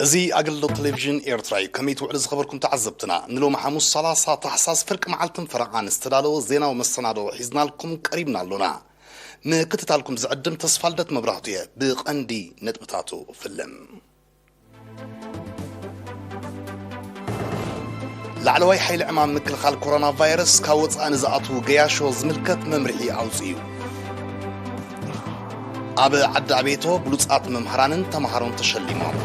እዚ ኣገልግሎት ቴሌቪዥን ኤርትራ እዩ። ከመይ ትውዕሉ ዝኸበርኩም ተዓዘብትና? ንሎሚ ሓሙስ ሰላሳ ታሕሳስ ፍርቂ መዓልትን ፈረቓን ዝተዳለወ ዜናዊ መሰናዶ ሒዝናልኩም ቀሪብና ኣሎና። ምክትታልኩም ዝዕድም ተስፋልደት መብራህቱ እየ። ብቐንዲ ነጥብታቱ ፍልም። ላዕለዋይ ሓይሊ ዕማም ምክልኻል ኮሮና ቫይረስ ካብ ወጻኢ ንዝኣትዉ ገያሾ ዝምልከት መምርሒ ኣውጺኡ። ኣብ ዓዲ ኣቤቶ ብሉጻት መምሃራንን ተምሃሮን ተሸሊሞም።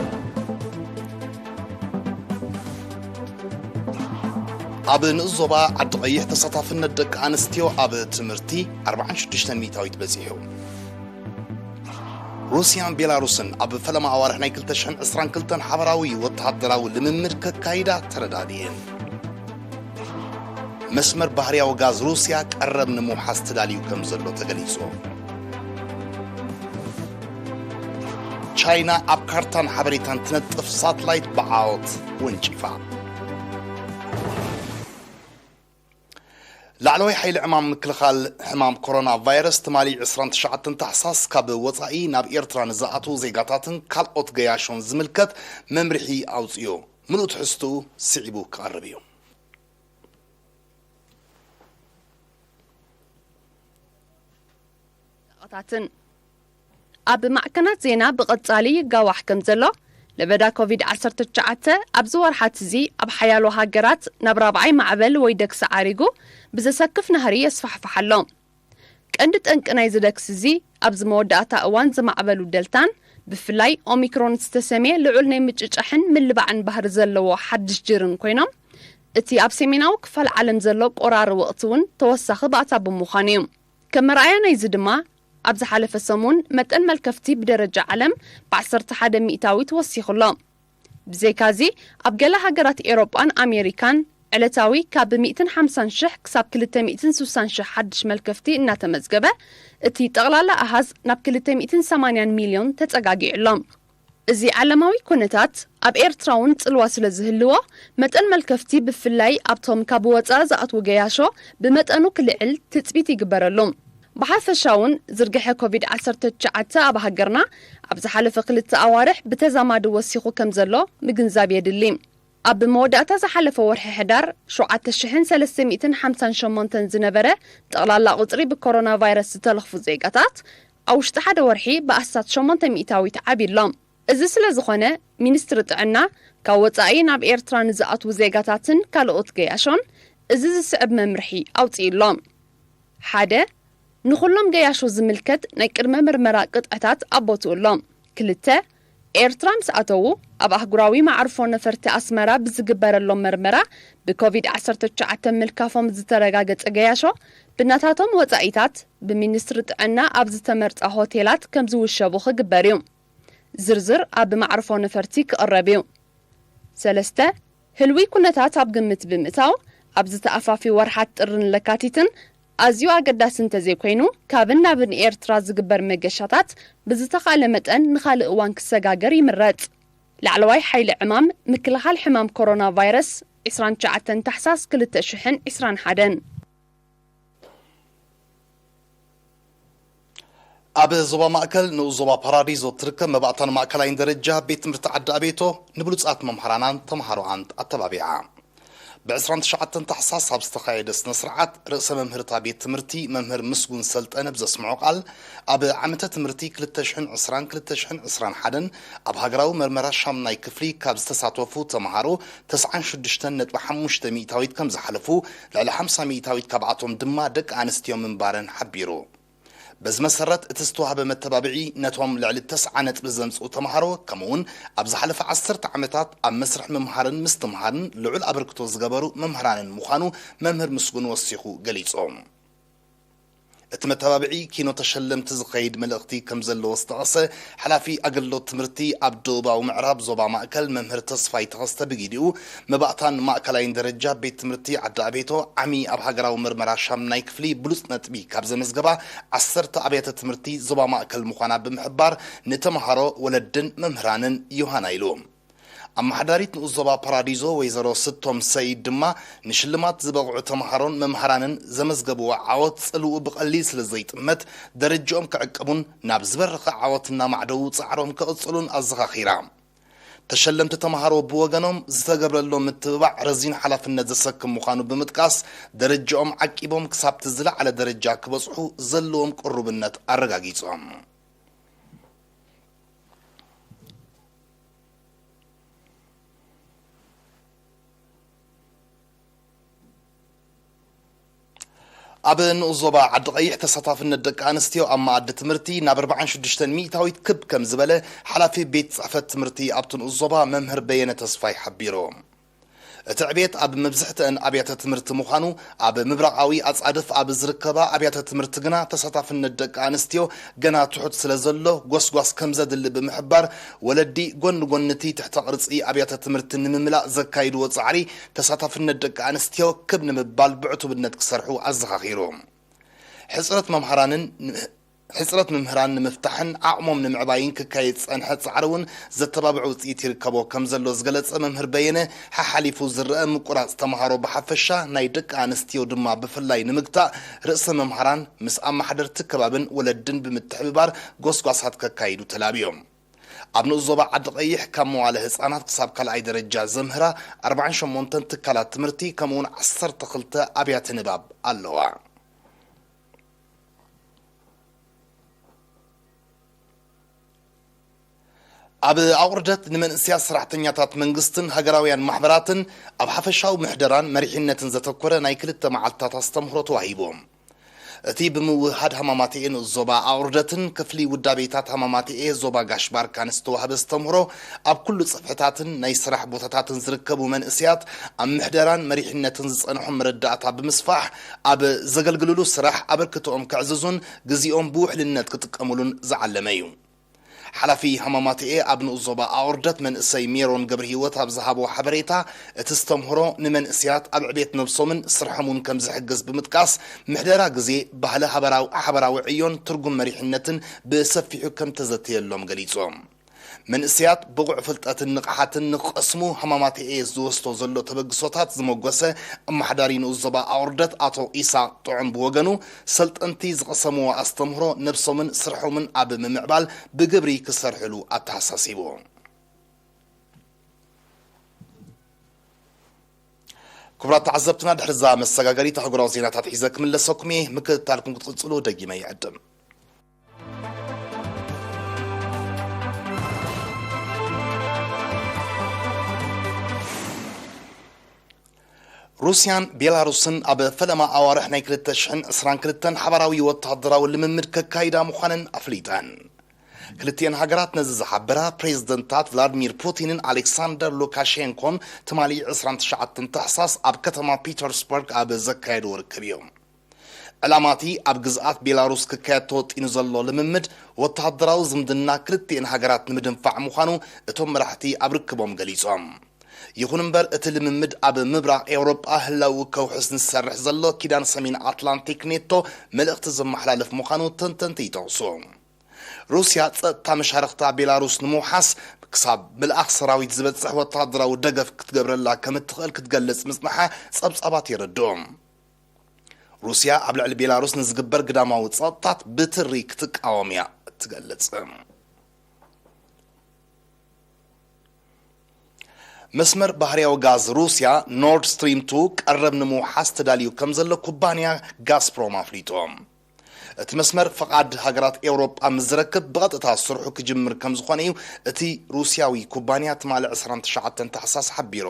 ኣብ ንኡስ ዞባ ዓዲ ቀይሕ ተሳታፍነት ደቂ ኣንስትዮ ኣብ ትምህርቲ ኣርባዓን ሽዱሽተን ሚእታዊት በጺሑ። ሩስያን ቤላሩስን ኣብ ፈለማ ኣዋርሕ ናይ ክልተ ሽሕን ዕስራን ክልተን ሓበራዊ ወተሃደራዊ ልምምድ ከካይዳ ተረዳዲኤን። መስመር ባህርያዊ ጋዝ ሩስያ ቀረብ ንምውሓስ ተዳልዩ ከም ዘሎ ተገሊጹ። ቻይና ኣብ ካርታን ሓበሬታን ትነጥፍ ሳትላይት ብዓወት ወንጪፋ። ላዕለዋይ ሓይሊ ዕማም ምክልኻል ሕማም ኮሮና ቫይረስ ትማሊ ዕስራን ትሽዓተን ታሕሳስ ካብ ወጻኢ ናብ ኤርትራ ንዝኣትዉ ዜጋታትን ካልኦት ገያሾን ዝምልከት መምርሒ ኣውጺኡ። ምሉእ ትሕዝትኡ ስዒቡ ክቐርብ እዩ። ጣቕታትን ኣብ ማዕከናት ዜና ብቐጻሊ ይጋዋሕ ከም ዘሎ፣ ለበዳ ኮቪድ ዓሰርተ ትሽዓተ ኣብዚ ወርሓት እዚ ኣብ ሓያሎ ሃገራት ናብ ራብዓይ ማዕበል ወይ ደግሲ ዓሪጉ ብዘሰክፍ ናህሪ የስፋሕፍሕ ኣሎ። ቀንዲ ጠንቂ ናይዚ ደግሲ እዚ ኣብዚ መወዳእታ እዋን ዝማዕበሉ ደልታን ብፍላይ ኦሚክሮን ዝተሰምየ ልዑል ናይ ምጭጫሕን ምልባዕን ባህሪ ዘለዎ ሓድሽ ጅርን ኮይኖም፣ እቲ ኣብ ሰሜናዊ ክፋል ዓለም ዘሎ ቆራሪ ወቕቲ እውን ተወሳኺ ባእታ ብምዃኑ እዩ። ከም መርኣያ ናይዚ ድማ፣ ኣብ ዝሓለፈ ሰሙን መጠን መልከፍቲ ብደረጃ ዓለም ብ ዓሰርተ ሓደ ሚእታዊት ወሲኹ ኣሎ። ብዘይካዚ፣ ኣብ ገለ ሃገራት ኤውሮጳን ኣሜሪካን ዕለታዊ ካብ ሚእትን ሓምሳን ሽሕ ክሳብ ክልተ ሚእትን ስሳን ሽሕ ሓድሽ መልከፍቲ እናተመዝገበ፣ እቲ ጠቕላላ ኣሃዝ ናብ ክልተ ሚእትን ሰማንያን ሚልዮን ተጸጋጊዑ ኣሎ። እዚ ዓለማዊ ኩነታት ኣብ ኤርትራ እውን ጽልዋ ስለ ዝህልዎ፣ መጠን መልከፍቲ ብፍላይ ኣብቶም ካብ ወጻኢ ዝኣትዉ ገያሾ ብመጠኑ ክልዕል ትጽቢት ይግበረሉ። ብሓፈሻ እውን ዝርግሐ ኮቪድ ዓሰርተ ትሽዓተ ኣብ ሃገርና ኣብ ዝሓለፈ ክልተ ኣዋርሕ ብተዛማዲ ወሲኹ ከም ዘሎ ምግንዛብ የድሊ። ኣብ መወዳእታ ዝሓለፈ ወርሒ ሕዳር ሸውዓተ ሽሕን ሰለስተ ሚእትን ሓምሳን ሸሞንተን ዝነበረ ጠቕላላ ቁጽሪ ብኮሮና ቫይረስ ዝተለኽፉ ዜጋታት ኣብ ውሽጢ ሓደ ወርሒ ብኣስታት ሸሞንተ ሚእታዊት ዓብዩ ኣሎ። እዚ ስለ ዝኾነ፣ ሚኒስትሪ ጥዕና ካብ ወጻኢ ናብ ኤርትራ ንዝኣትዉ ዜጋታትን ካልኦት ገያሾን እዚ ዝስዕብ መምርሒ ኣውጺኡ ኣሎ። ሓደ፣ ንኹሎም ገያሾ ዝምልከት ናይ ቅድመ ምርመራ ቅጥዕታት ኣብ ቦትኡ ኣሎ። ክልተ፣ ኤርትራ ምስ ኣተዉ ኣብ ኣህጉራዊ መዓርፎ ነፈርቲ ኣስመራ ብዝግበረሎም መርመራ ብኮቪድ ዓሰርተ ትሽዓተ ምልካፎም ዝተረጋገጸ ገያሾ ብናታቶም ወጻኢታት ብሚኒስትሪ ጥዕና ኣብ ዝተመርጻ ሆቴላት ከም ዝውሸቡ ክግበር እዩ። ዝርዝር ኣብ መዓርፎ ነፈርቲ ክቕረብ እዩ። ሰለስተ፣ ህልዊ ኩነታት ኣብ ግምት ብምእታው፣ ኣብ ዝተኣፋፊ ወርሓት ጥርን ለካቲትን ኣዝዩ ኣገዳሲ እንተዘይኮይኑ፣ ካብን ናብን ኤርትራ ዝግበር መገሻታት ብዝተኻእለ መጠን ንኻልእ እዋን ክሰጋገር ይምረጽ። ላዕለዋይ ሓይሊ ዕማም ምክልኻል ሕማም ኮሮና ቫይረስ፣ ዕስራን ትሽዓተን ታሕሳስ ክልተ ሽሕን ዕስራን ሓደን። ኣብ ዞባ ማእከል ንኡስ ዞባ ፓራዲዞ እትርከብ መባእታን ማእከላይን ደረጃ ቤት ትምህርቲ ዓዲ ኣቤቶ ንብሉጻት መምሃራናን ተምሃሮኣን ኣተባቢዓ። ብ ዕስራን ትሽዓተን ታሕሳስ ኣብ ዝተኻየደ ስነ ስርዓት፣ ርእሰ መምህርታ ቤት ትምህርቲ መምህር ምስጉን ሰልጠነ ብዘስምዖ ቃል፣ ኣብ ዓመተ ትምህርቲ ክልተ ሽሕን ዕስራን ክልተ ሽሕን ዕስራን ሓደን ኣብ ሃገራዊ መርመራ ሻምናይ ክፍሊ ካብ ዝተሳተፉ ተምሃሮ ተስዓን ሽዱሽተን ነጥቢ ሓሙሽተ ሚእታዊት ከም ዝሓለፉ፣ ልዕሊ ሓምሳ ሚእታዊት ካብኣቶም ድማ ደቂ ኣንስትዮ ምንባረን ሓቢሩ። በዚ መሰረት፣ እቲ ዝተዋህበ መተባብዒ ነቶም ልዕሊ ተስዓ ነጥቢ ዘምጽኡ ተምሃሮ፣ ከምኡውን ኣብ ዝሓለፈ ዓሰርተ ዓመታት ኣብ መስርሕ ምምሃርን ምስትምሃርን ልዑል ኣበርክቶ ዝገበሩ መምህራንን ምዃኑ መምህር ምስጉን ወሲኹ ገሊጹ። እቲ መተባብዒ ኪኖ ተሸለምቲ ዝኸይድ መልእኽቲ ከም ዘለዎ ዝጠቐሰ ሓላፊ ኣገልግሎት ትምህርቲ ኣብ ደቡባዊ ምዕራብ ዞባ ማእከል መምህር ተስፋይ ተኸስተ ብጊዲኡ፣ መባእታን ማእከላይን ደረጃ ቤት ትምህርቲ ዓዲ ኣቤቶ ዓሚ ኣብ ሃገራዊ መርመራ ሻምናይ ክፍሊ ብሉጽ ነጥቢ ካብ ዘመዝገባ ዓሰርተ ኣብያተ ትምህርቲ ዞባ ማእከል ምዃና ብምሕባር፣ ንተምሃሮ፣ ወለድን መምህራንን ዮሃና ኢሉ። ኣመሓዳሪት ንኡስ ዞባ ፓራዲዞ ወይዘሮ ስቶም ሰይድ ድማ፣ ንሽልማት ዝበቕዑ ተምሃሮን መምሃራንን ዘመዝገብዎ ዓወት ጽልውኡ ብቐሊል ስለ ዘይጥመት፣ ደረጅኦም ክዕቅቡን ናብ ዝበረኸ ዓወት እናማዕደዉ ጻዕሮም ክቕጽሉን ኣዘኻኺራ። ተሸለምቲ ተምሃሮ ብወገኖም ዝተገብረሎም ምትብባዕ ረዚን ሓላፍነት ዘሰክም ምዃኑ ብምጥቃስ፣ ደረጃኦም ዓቂቦም ክሳብቲ ዝለዓለ ደረጃ ክበጽሑ ዘለዎም ቅሩብነት ኣረጋጊጾም። ኣብ ንኡስ ዞባ ዓዲ ቀይሕ ተሳታፍነት ደቂ ኣንስትዮ ኣብ መኣዲ ትምህርቲ ናብ ኣርባዓን ሽዱሽተን ሚእታዊት ክብ ከም ዝበለ ሓላፊ ቤት ጽሕፈት ትምህርቲ ኣብቲ ንኡስ ዞባ መምህር በየነ ተስፋይ ሓቢሩ። እቲ ዕቤት ኣብ መብዝሕትአን ኣብያተ ትምህርቲ ምዃኑ፣ ኣብ ምብራቓዊ ኣጻድፍ ኣብ ዝርከባ ኣብያተ ትምህርቲ ግና ተሳታፍነት ደቂ ኣንስትዮ ገና ትሑት ስለ ዘሎ ጎስጓስ ከም ዘድሊ ብምሕባር፣ ወለዲ ጎኒ ጎኒ እቲ ትሕተ ቅርጺ ኣብያተ ትምህርቲ ንምምላእ ዘካይድዎ ጻዕሪ ተሳታፍነት ደቂ ኣንስትዮ ክብ ንምባል ብዕቱብነት ክሰርሑ ኣዘኻኺሩ። ሕጽረት መምሃራንን ሕጽረት መምህራን ንምፍታሕን ዓቕሞም ንምዕባይን ክካየድ ዝጸንሐ ጻዕሪ እውን ዘተባብዕ ውጽኢት ይርከቦ ከም ዘሎ ዝገለጸ መምህር በየነ፣ ሓሓሊፉ ዝረአ ምቁራጽ ተምሃሮ ብሓፈሻ ናይ ደቂ ኣንስትዮ ድማ ብፍላይ ንምግታእ ርእሰ መምሃራን ምስ ኣመሓደርቲ ከባብን ወለድን ብምትሕብባር ጎስጓሳት ከካይዱ ተላብዮም። ኣብ ንኡስ ዞባ ዓዲ ቀይሕ ካብ መዋለ ህጻናት ክሳብ ካልኣይ ደረጃ ዘምህራ ኣርባዓን ሸሞንተን ትካላት ትምህርቲ ከምኡውን ዓሰርተ ክልተ ኣብያተ ንባብ ኣለዋ። ኣብ ኣቑርደት ንመንእሰያት ሰራሕተኛታት መንግስትን ሃገራውያን ማሕበራትን ኣብ ሓፈሻዊ ምሕደራን መሪሕነትን ዘተኮረ ናይ ክልተ መዓልታት ኣስተምህሮ ተዋሂቡ። እቲ ብምውህሃድ ሃማማተኤ ንኡስ ዞባ ኣቑርደትን ክፍሊ ውዳቤታት ሃማማተኤ ዞባ ጋሽ ባርካን ዝተዋህበ ኣስተምህሮ፣ ኣብ ኩሉ ጽፍሕታትን ናይ ስራሕ ቦታታትን ዝርከቡ መንእሰያት ኣብ ምሕደራን መሪሕነትን ዝጸንሖም መረዳእታ ብምስፋሕ፣ ኣብ ዘገልግልሉ ስራሕ ኣበርክቶኦም ከዕዝዙን ግዜኦም ብውሕልነት ክጥቀሙሉን ዝዓለመ እዩ። ሓላፊ ሃማማተኤ ኣብ ንኡስ ዞባ ኣቑርደት መንእሰይ ሜሮን ገብረሂወት ኣብ ዝሃቦ ሓበሬታ፣ እቲ ኣስተምህሮ ንመንእሰያት ኣብ ዕቤት ነብሶምን ስርሖምን ከም ዝሕግዝ ብምጥቃስ፣ ምሕደራ ግዜ፣ ባህሊ ሃበራዊ፣ ሓበራዊ ዕዮን ትርጉም መሪሕነትን ብሰፊሑ ከም ተዘተየሎም ገሊጹ። መንእሰያት ብቑዕ ፍልጠትን ንቕሓትን ንክቐስሙ ሃማማተኤ ዝወስዶ ዘሎ ተበግሶታት ዝመጎሰ ኣመሓዳሪ ንኡስ ዞባ ኣቑርደት ኣቶ ኢሳቕ ጥዑም ብወገኑ፣ ሰልጠንቲ ዝቐሰምዎ ኣስተምህሮ ነብሶምን ስርሖምን ኣብ ምምዕባል ብግብሪ ክሰርሕሉ ኣተሓሳሲቡ። ክቡራት ተዓዘብትና፣ ድሕሪ እዛ መሰጋገሪት ኣህጉራዊ ዜናታት ሒዘ ክምለሰኩም እየ። ምክትታልኩም ክትቕጽሉ ደጊመ ይዕድም። ሩስያን ቤላሩስን ኣብ ፈለማ ኣዋርሕ ናይ ክልተ ሽሕን ዕስራን ክልተን ሓባራዊ ወተሃደራዊ ልምምድ ከካይዳ ምዃነን ኣፍሊጠን። ክልቲኤን ሃገራት ነዚ ዝሓበራ፣ ፕሬዝደንታት ቭላድሚር ፑቲንን ኣሌክሳንደር ሉካሼንኮን ትማሊ ዕስራን ትሽዓተን ታሕሳስ ኣብ ከተማ ፒተርስበርግ ኣብ ዘካየድዎ ርክብ እዩ። ዕላማ እቲ ኣብ ግዝኣት ቤላሩስ ክካየድ ተወጢኑ ዘሎ ልምምድ፣ ወተሃደራዊ ዝምድና ክልቲኤን ሃገራት ንምድንፋዕ ምዃኑ እቶም መራሕቲ ኣብ ርክቦም ገሊጾም። ይኹን እምበር፣ እቲ ልምምድ ኣብ ምብራቕ ኤውሮጳ ህላው ከውሕስ ንዝሰርሕ ዘሎ ኪዳን ሰሜን ኣትላንቲክ ኔቶ መልእኽቲ ዘመሓላልፍ ምዃኑ ተንተንቲ ይጠቕሱ። ሩስያ ጸጥታ መሻርኽታ ቤላሩስ ንምውሓስ ክሳብ ምልኣኽ ሰራዊት ዝበጽሕ ወተሃደራዊ ደገፍ ክትገብረላ ከም እትኽእል ክትገልጽ ምጽንሓ ጸብጻባት የረድኡ። ሩስያ ኣብ ልዕሊ ቤላሩስ ንዝግበር ግዳማዊ ጸቕጥታት ብትሪ ክትቃወም እያ እትገልጽ። መስመር ባህርያዊ ጋዝ ሩስያ ኖርድ ስትሪም ቱ ቀረብ ንምውሓስ ተዳልዩ ከም ዘሎ ኩባንያ ጋዝፕሮም ኣፍሊጡ። እቲ መስመር ፍቓድ ሃገራት ኤውሮጳ ምስ ዝረክብ ብቐጥታ ስርሑ ክጅምር ከም ዝኾነ እዩ እቲ ሩስያዊ ኩባንያ ትማሊ ዕስራን ትሽዓተን ታሕሳስ ሓቢሩ።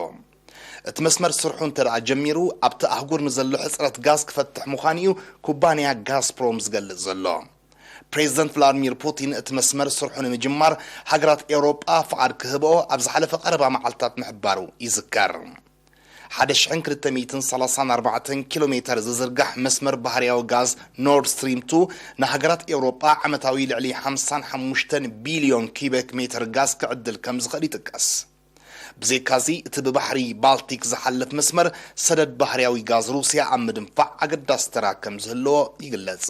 እቲ መስመር ስርሑ እንተ ደኣ ጀሚሩ፣ ኣብቲ ኣህጉር ንዘሎ ሕጽረት ጋዝ ክፈትሕ ምዃኑ እዩ ኩባንያ ጋዝፕሮም ዝገልጽ ዘሎ። ፕሬዚደንት ቭላድሚር ፑቲን እቲ መስመር ስርሑ ንምጅማር ሃገራት ኤውሮጳ ፍቓድ ክህብኦ ኣብ ዝሓለፈ ቀረባ መዓልታት ምሕባሩ ይዝከር። ሓደ ሽሕን ክልተ ሚእትን ሰላሳን ኣርባዕተን ኪሎ ሜተር ዝዝርጋሕ መስመር ባህርያዊ ጋዝ ኖርድ ስትሪም ቱ ንሃገራት ኤውሮጳ ዓመታዊ ልዕሊ ሓምሳን ሓሙሽተን ቢልዮን ኪበክ ሜተር ጋዝ ክዕድል ከም ዝኽእል ይጥቀስ። ብዘይካዚ፣ እቲ ብባሕሪ ባልቲክ ዝሓልፍ መስመር ሰደድ ባህርያዊ ጋዝ ሩስያ ኣብ ምድንፋዕ ኣገዳሲ ተራ ከም ዝህልዎ ይግለጽ።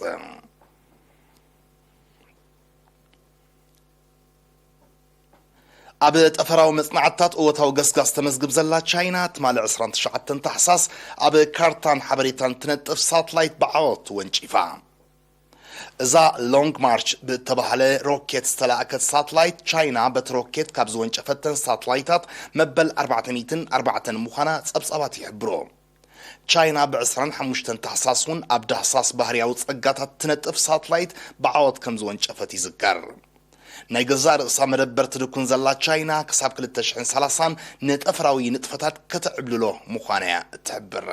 ኣብ ጠፈራዊ መጽናዕትታት እወታዊ ገስጋስ ተመዝግብ ዘላ ቻይና፣ ትማሊ ዕስራን ትሽዓተን ታሕሳስ ኣብ ካርታን ሓበሬታን ትነጥፍ ሳትላይት ብዓወት ወንጪፋ። እዛ ሎንግ ማርች ብእተባህለ ሮኬት ዝተላእከት ሳትላይት፣ ቻይና በቲ ሮኬት ካብ ዝወንጨፈተን ሳትላይታት መበል ኣርባዕተ ሚእትን ኣርባዕተን ምዃና ጸብጻባት ይሕብሩ። ቻይና ብ ዕስራን ሓሙሽተን ታሕሳስ እውን ኣብ ዳህሳስ ባህርያዊ ጸጋታት ትነጥፍ ሳትላይት ብዓወት ከም ዝወንጨፈት ይዝከር። ናይ ገዛእ ርእሳ መደበር ትድኩን ዘላ ቻይና፣ ክሳብ ክልተ ሽሕን ሰላሳን ንጠፈራዊ ንጥፈታት ከተዕብልሎ ምዃና እያ እትሕብር።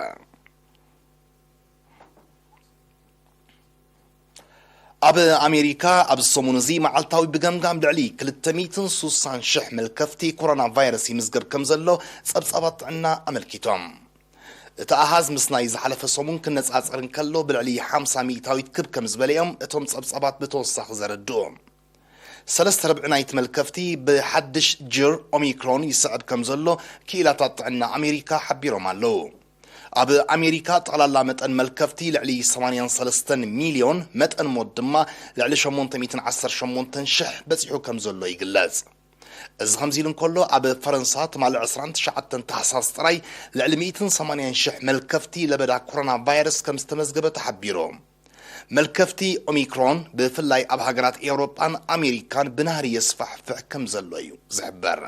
ኣብ ኣሜሪካ ኣብዚ ሰሙን እዚ መዓልታዊ ብገምጋም ልዕሊ ክልተ ሚእትን ስሳን ሽሕ መልከፍቲ ኮሮና ቫይረስ ይምዝገብ ከም ዘሎ ጸብጻባት ጥዕና ኣመልኪቶም። እቲ ኣሃዝ ምስ ናይ ዝሓለፈ ሰሙን ክነጻጸር እንከሎ ብልዕሊ ሓምሳ ሚእታዊት ክብ ከም ዝበለ እዮም እቶም ጸብጻባት ብተወሳኺ ዘረድኡ። ሰለስተ ርብዒ ናይቲ መልከፍቲ ብሓድሽ ጅር ኦሚክሮን ይስዕብ ከም ዘሎ ክኢላታት ጥዕና ኣሜሪካ ሓቢሮም ኣለዉ። ኣብ ኣሜሪካ ጠቕላላ መጠን መልከፍቲ ልዕሊ ሰማንያን ሰለስተን ሚልዮን፣ መጠን ሞት ድማ ልዕሊ ሸሞንተ ሚእትን ዓሰርተ ሸሞንተን ሽሕ በጺሑ ከም ዘሎ ይግለጽ። እዚ ከምዚ ኢሉ እንከሎ፣ ኣብ ፈረንሳ ትማሊ ዕስራን ትሽዓተን ታሕሳስ ጥራይ ልዕሊ ሚእትን ሰማንያን ሽሕ መልከፍቲ ለበዳ ኮሮና ቫይረስ ከም ዝተመዝገበ ተሓቢሩ። መልከፍቲ ኦሚክሮን ብፍላይ ኣብ ሃገራት ኤውሮጳን ኣሜሪካን ብናህሪ የስፋሕፍሕ ከም ዘሎ እዩ ዝሕበር።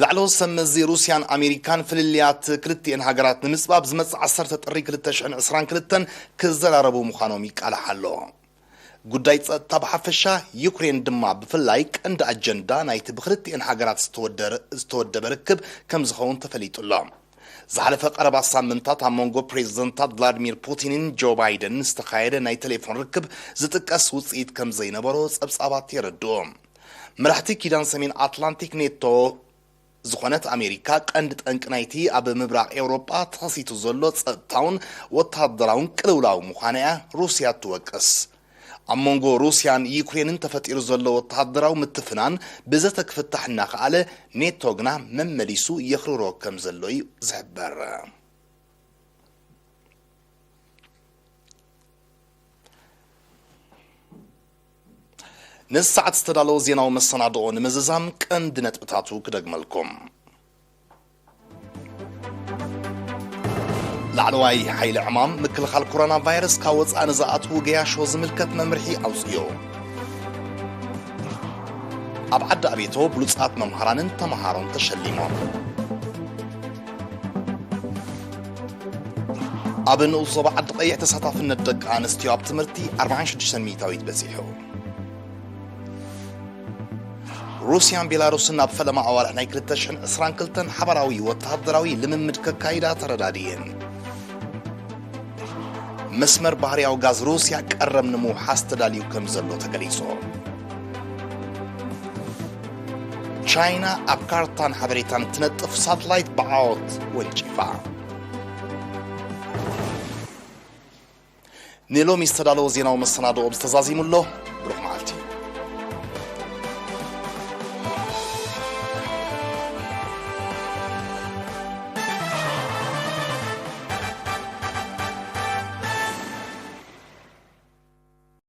ላዕለዎት ሰብ መዚ ሩስያን ኣሜሪካን ፍልልያት ክልቲኤን ሃገራት ንምጽባብ ዝመጽእ ዓሰርተ ጥሪ ክልተ ሽሕን ዕስራን ክልተን ክዘራረቡ ምዃኖም ይቃላሕ ኣሎ። ጉዳይ ጸጥታ ብሓፈሻ፣ ዩክሬን ድማ ብፍላይ ቀንዲ ኣጀንዳ ናይቲ ብክልቲኤን ሃገራት ዝተወደረ-፣ ዝተወደበ ርክብ ከም ዝኸውን ተፈሊጡ ኣሎ። ዝሓለፈ ቀረባ ሳምንታት ኣብ መንጎ ፕሬዝደንታት ቭላድሚር ፑቲንን ጆ ባይደን ዝተኻየደ ናይ ቴሌፎን ርክብ ዝጥቀስ ውጽኢት ከም ዘይነበሮ ጸብጻባት የረድኡ። መራሕቲ ኪዳን ሰሜን ኣትላንቲክ ኔቶ ዝኾነት ኣሜሪካ፣ ቀንዲ ጠንቂ ናይቲ ኣብ ምብራቕ ኤውሮጳ ተኸሲቱ ዘሎ ጸጥታውን ወተሃደራውን ቅልውላው ምዃና እያ ሩስያ ትወቅስ። ኣብ መንጎ ሩስያን ዩክሬንን ተፈጢሩ ዘሎ ወተሃደራዊ ምትፍናን ብዘተ ክፍታሕ እናኸኣለ፣ ኔቶ ግና መመሊሱ የኽርሮ ከም ዘሎ እዩ ዝሕበር። ነዚ ሰዓት ዝተዳለወ ዜናዊ መሰናድኦ ንምዝዛም ቀንዲ ነጥብታቱ ክደግመልኩም። ላዕለዋይ ሓይሊ ዕማም ምክልኻል ኮሮና ቫይረስ ካብ ወጻኢ ንዝኣትዉ ገያሾ ዝምልከት መምርሒ ኣውጽኡ። ኣብ ዓዲ ኣቤቶ ብሉጻት መምሃራንን ተመሃሮን ተሸሊሞም። ኣብ ንኡስ ዞባ ዓዲ ቀይሕ ተሳታፍነት ደቂ ኣንስትዮ ኣብ ትምህርቲ ኣርባዓን ሽዱሽተን ሚእታዊት በጺሑ። ሩስያን ቤላሩስን ኣብ ፈለማ ኣዋርሕ ናይ ክልተ ሽሕን ዕስራን ክልተን ሓባራዊ ወተሃደራዊ ልምምድ ከካይዳ ተረዳድየን። መስመር ባህርያዊ ጋዝ ሩስያ ቀረብ ንምውሓስ ተዳልዩ ከም ዘሎ ተገሊጹ። ቻይና ኣብ ካርታን ሓበሬታን እትነጥፍ ሳትላይት ብዓወት ወንጪፋ። ንሎሚ ዝተዳለወ ዜናዊ መሰናድኦ ብዝተዛዚሙ ኣሎ። ብሩኽ